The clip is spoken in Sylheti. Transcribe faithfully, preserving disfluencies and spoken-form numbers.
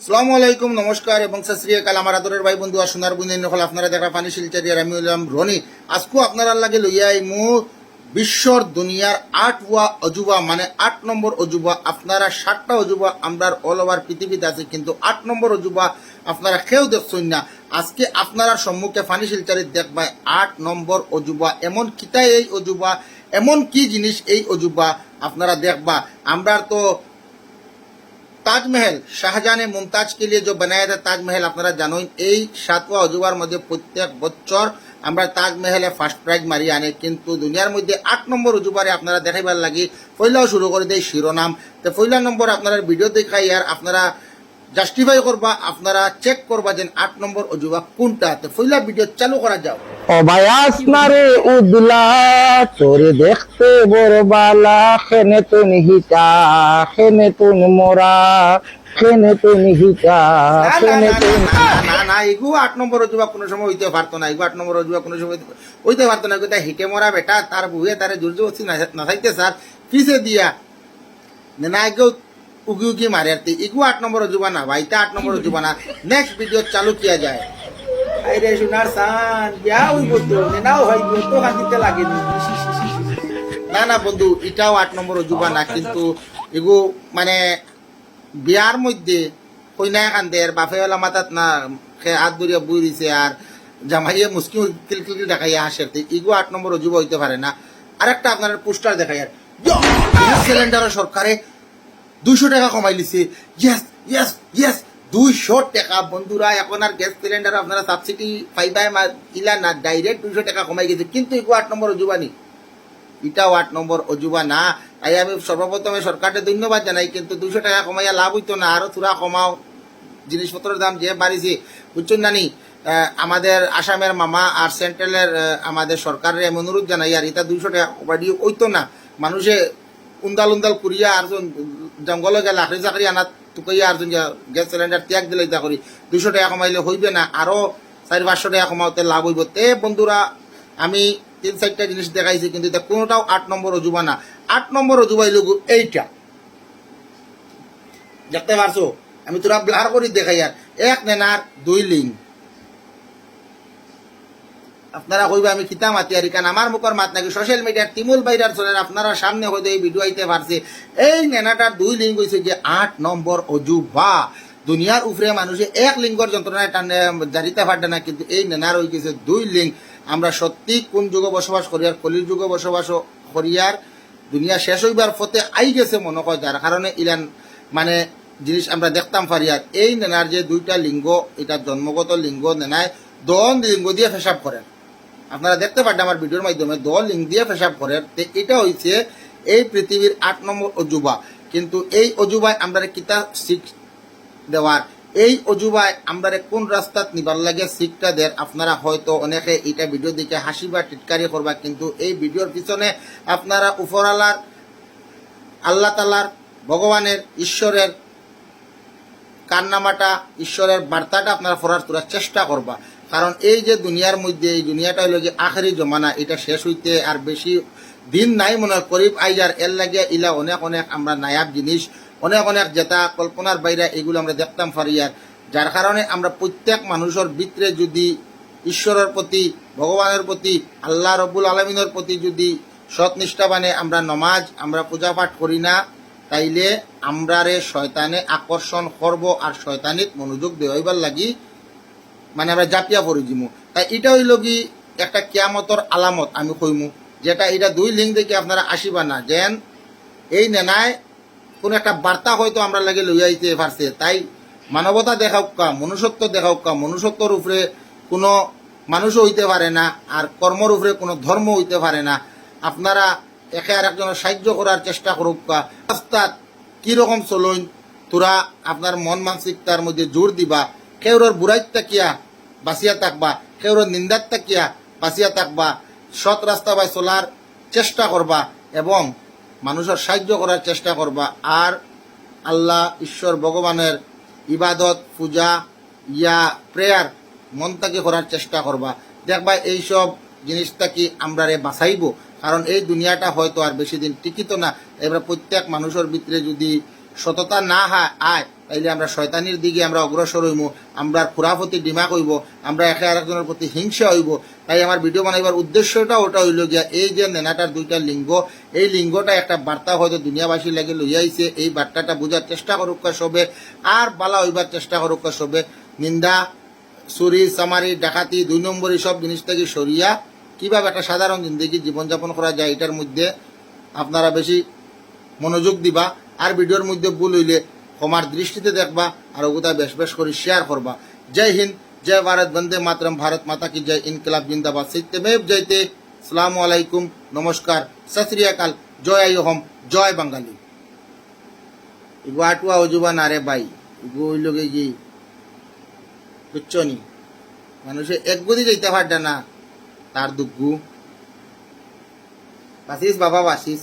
আসসালামু আলাইকুম, নমস্কার এবং সত শ্রী আকাল। আমার আদরের ভাই বন্ধু আর সোনার বইন অকল, আপনারা দেখরা পানি শিলচর আর আমি অইলাম রনি। আজকু আপনারার লাগি লইয়া আইমু বিশ্বর দুনিয়ার আটওয়া অজুবা, মানে আট নম্বর অজুবা। আপনারা সাতটা অজুবা আমরার all over পৃথিবীত আছে, কিন্তু আট নম্বর অজুবা আপনারা কেউ দেখছইন না। আজকে আপনারার সম্মুখে পানি শিলচরে দেখবা আট নম্বর অজুবা। এমন কিতা এই অজুবা, এমন কি জিনিস এই অজুবা, আপনারা দেখবা। আমরার তো তাজমহল, শাহজাহানে মুমতাজ কে লিয়ে জো বানায়া থা তাজমহল, আপনারা জানইন। এই সাতওয়া অজুবার মধ্যে প্রত্যেক বছর আমরা তাজমহলে ফার্স্ট প্রাইজ মারি আনে, কিন্তু দুনিয়ার মধ্যে আট নম্বর অজুবারে আপনারা দেখাইবার লাগি পয়লাউ শুরু করি দেই শিরোনাম। তে পয়লা নম্বর আপনারা ভিডিও দেখাইয়ার আপনারা জাস্টিফাই করবা, আপনারা চেক করবা যে আট নম্বর অজুবা কোনটা। তে পয়লা ভিডিও চালু করা যাও। ও বায়াস না রে উদলা, তোরে দেখতে বড় বালা, খেনে তুন হিটা, খেনে তুন মোরা, খেনে তুন হিটা, না, না, খেনে না, তুন না, না, না, না, এগু আট নম্বর অজুবা কোনো সময় হইতে পারতো না, এগু আট নম্বর অজুবা কোনো সময় হইতে পারতো না। এগু তাই হিটে মরা বেটা, তার বউয়ে তারে জোর জবরদস্তি না, না চাইতে স্যার, পিছে দিয়া, না, না, এগু উগি উগি মারে আর তে, এগু আট নম্বর অজুবা না, ভাই, তা আট নম্বর অজুবা না। নেক্সট ভিডিও চালু কিয়া যায়। আরে সোনার সান, বিয়া হইব তো, নেনাও হইব তো, হাতিতে লাগে নি। না, না বন্ধু, এটাও আট নম্বর অজুবা না, কিন্তু এগু মানে বিয়ার মধ্যে কইনায় কান্দের, বাপে ওলা মাথাত না, সে হাত ধরিয়া বই রইছে, আর জামাইয়ে মুসকি কিলকিল দেখাইয়া হাসের, তে এগু আট নম্বর অজুবা হইতে পারে না। আরেকটা আপনার পোস্টার দেখাই আর, গ্যাস সিলিন্ডারও সরকারে দুইশো টাকা কমাই লিছে। Yes, yes, yes. দুইশো টাকা বন্ধুরা, এখন আর গ্যাস সিলিন্ডার আপনারা সাবসিডি পাইবায় মা-, ইলা না, ডাইরেক্ট দুইশো টাকা কমাই গেছে, কিন্তু এগু আট নম্বর অজুবা নি। এটাও আট নম্বর অজুবা না। তাই আমি সর্বপ্রথমে সরকারকে ধন্যবাদ জানাই, কিন্তু দুইশো টাকা কমাইয়া লাভ হইতো না, আরো থুড়া কমাও। জিনিসপত্রের দাম যে বাড়িছে, বুঝছইন না নি? আহ, আমাদের আসামের মামা আর সেন্ট্রালের, আহ, আমাদের সরকারের আমি অনুরোধ জানাই, আর এটা দুইশো টাকা কমাইলে হইতো না। মানুষে উন্দাল উন্দাল করিয়া আর জন জঙ্গলে গিয়া লাকড়ি চাকরি আনাত তুকাইয়া আর জন গিয়া গ্যাস সিলিন্ডার ত্যাগ দিলে ইতা করি। দুইশো টাকা কমাইলে হইবে না, আরো চারি পাঁচশো টাকা কমাওতে লাভ হইব। তে বন্ধুরা, আমি তিন চারটা জিনিস দেখাইছি, কিন্তু এটা কোনোটাও আট নম্বর অজুবা না। আট নম্বর অজুবা হইল গু এইটা, দেখতে পারছো? আমি তোরা ব্লার করি দেখাই আর, এক নেনার দুই লিং। আপনারা কইবা আমি কিতা মাতিয়ার, কারণ আমার মুখর মাত নাকি সোশ্যাল মিডিয়ার তিমুল ভাইরাল চলের, আপনারা সামনে হয়তো এই ভিডিও আইতে পারছে। এই নেনাটার দুই লিং হইছে যে আট নম্বর অজুবা। দুনিয়ার উপরে মানুষে এক লিঙ্গর যন্ত্রণায় টানে জারিতে পারে না, কিন্তু এই নেনার হই গেছে দুই লিং। আমরা সত্যি কোন যুগে বসবাস করিয়ার, কলির যুগে বসবাস করিয়ার, দুনিয়া শেষ হইবার পথে আই গেছে মনে হয়, যার কারণে ইলান মানে জিনিস আমরা দেখতাম পারি। আর এই নেনার যে দুইটা লিঙ্গ, এটা জন্মগত লিঙ্গ, নেনায় দন লিঙ্গ দিয়ে পেশাব করেন। আপনারা দেখতে পারেন আমার ভিডিওর মাধ্যমে দন লিঙ্গ দিয়ে পেশাব করেন। তে এটা হইছে এই পৃথিবীর আট নম্বর অজুবা। কিন্তু এই অজুবায় আমরা কিতা শিখ দেওয়ার, এই অজুবায় আমরারে কোন রাস্তাত নিবার লাগে শিক্ষা দের। আপনারা হয়তো অনেকে এটা ভিডিও দেখে হাসি বা টিটকারি করবা, কিন্তু এই ভিডিওর পিছনে আপনারা উপরালার, আল্লাহ তালার, ভগবানের, ঈশ্বরের কারনামাটা, ঈশ্বরের বার্তাটা আপনারা পড়ার তোরা চেষ্টা করবা। কারণ এই যে দুনিয়ার মধ্যে, এই দুনিয়াটা হইল যে আখেরি জমানা, এটা শেষ হইতে আর বেশি দিন নাই মনে হয়, করিব আইয়ার। এর লাগিয়া ইলা অনেক অনেক আমরা নায়াব জিনিস, অনেক অনেক যেটা কল্পনার বাইরে, এগুলো আমরা দেখতাম পারি। আর যার কারণে আমরা প্রত্যেক মানুষের ভিতরে যদি ঈশ্বরের প্রতি, ভগবানের প্রতি, আল্লাহ রব্বুল আলমিনের প্রতি যদি সৎ নিষ্ঠাবানে আমরা নমাজ, আমরা পূজা পাঠ করি না, তাইলে আমরারে শয়তানে আকর্ষণ করব আর শয়তানিত মনোযোগ দেওয়াইবার লাগি মানে আমরা জাপিয়া পড়ি যিমু। তাই এটা হইল কি একটা কিয়ামতর আলামত আমি কইমু, যেটা এটা দুই লিঙ্ক দেখে আপনারা আসিবা না, যেন এই নেনায় কোনো একটা বার্তা হয়তো আমরা লাগে লইয়া আইতে পারছে। তাই মানবতা দেখাউক্কা, মনুষ্যত্ব দেখাউক্কা, মনুষ্যত্বর উপরে কোনো মানুষও হইতে পারে না, আর কর্মর উপরে কোনো ধর্ম হইতে পারে না। আপনারা একে আর একজনের সাহায্য করার চেষ্টা করুক্কা। রাস্তাত কিরকম চলইন, তোরা আপনার মন মানসিকতার মধ্যে জোর দিবা। কেউরর বুড়াইত থাকিয়া বাঁচিয়া থাকবা, কেউরর নিন্দাত থাকিয়া বাঁচিয়া থাকবা। সৎ রাস্তা বায় চলার চেষ্টা করবা এবং মানুষের সাহায্য করার চেষ্টা করবা। আর আল্লাহ, ঈশ্বর, ভগবানের ইবাদত, পূজা, ইয়া প্রেয়ার মন থাকি করার চেষ্টা করবা। দেখবা এইসব জিনিস থাকি আমরারে বাঁচাইবো, কারণ এই দুনিয়াটা হয়তো আর বেশি দিন টিকিত না। এবার প্রত্যেক মানুষের ভিতরে যদি সততা না হা-, আয়, তাইলে আমরা শয়তানির দিকে আমরা অগ্রসর হইমু, আমরা খুরাফতি দিমাগ হইব, আমরা একে আরেকজনের প্রতি হিংসা হইব। তাই আমার ভিডিও বানাইবার উদ্দেশ্যটা ওটা হইল গিয়া, এই যে নেনাটার দুইটা লিঙ্গ, এই লিঙ্গটা একটা বার্তা হয়তো দুনিয়াবাসীর লাগি লইয়া আইছে। এই বার্তাটা বুঝার চেষ্টা করুক্কা সবে, আর বালা হইবার চেষ্টা করুক্কা সবে। নিন্দা, চুরি, চামারি, ডাকাতি, দুই নম্বরি সব জিনিস থাকি সরিয়া কিভাবে একটা সাধারণ জিন্দেগি জীবনযাপন করা যায়, এটার মধ্যে আপনারা বেশি মনোযোগ দিবা। আর ভিডিওর মধ্যে ভুল হইলে ক্ষমার দৃষ্টিতে দেখবা, আর ওগুতা বেশ বেশ করে শেয়ার করবা। জয় হিন্দ, জয় ভারত, বন্দে মাতরম, ভারত মাতা কি জয়, ইনকিলাব জিন্দাবাদ, সত্যমেব জয়তে। আসসালামু আলাইকুম, নমস্কার, সত শ্রী আকাল, জয় আই অসম, জয় বাঙালি। ইগু আটুয়া অজুবা না রে ভাই, ইগু হইল গিয়া কি, বুঝছো নি? মানুষে এক গদি যাইতে পারডা না, তার দুগ্গু। বাসিস বাবা, বাসিস।